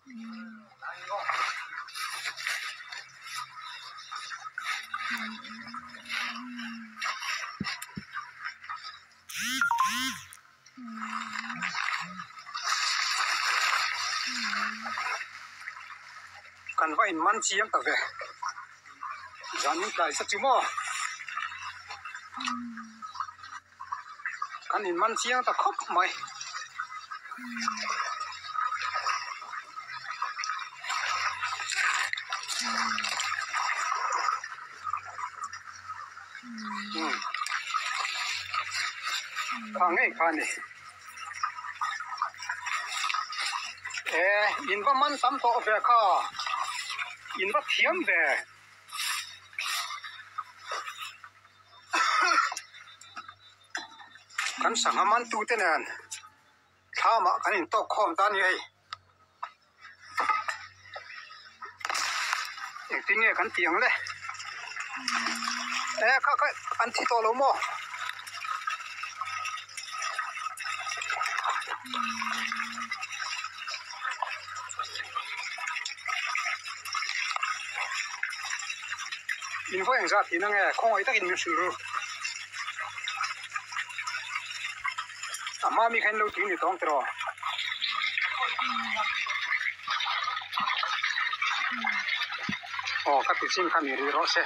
Kan va in man chiang ta ve zan in tlai sa chu maw kan in man chiang ta khawp mai. Kha ngei kha a ni e in va man tam tawh ve kha in va thiam ve. Kan sangha man tute nen thlamah kan intawk khawm ta a ni hei. Engtin nge kan tih ang le? E kha kha an thi tawh lo maw? In vawi engzat tih na nge khawngaih takin min hrilh ru. A hma mi kha in lo tui ni tawng tiraw? Aw ka ti chin kha ni rih rawh se.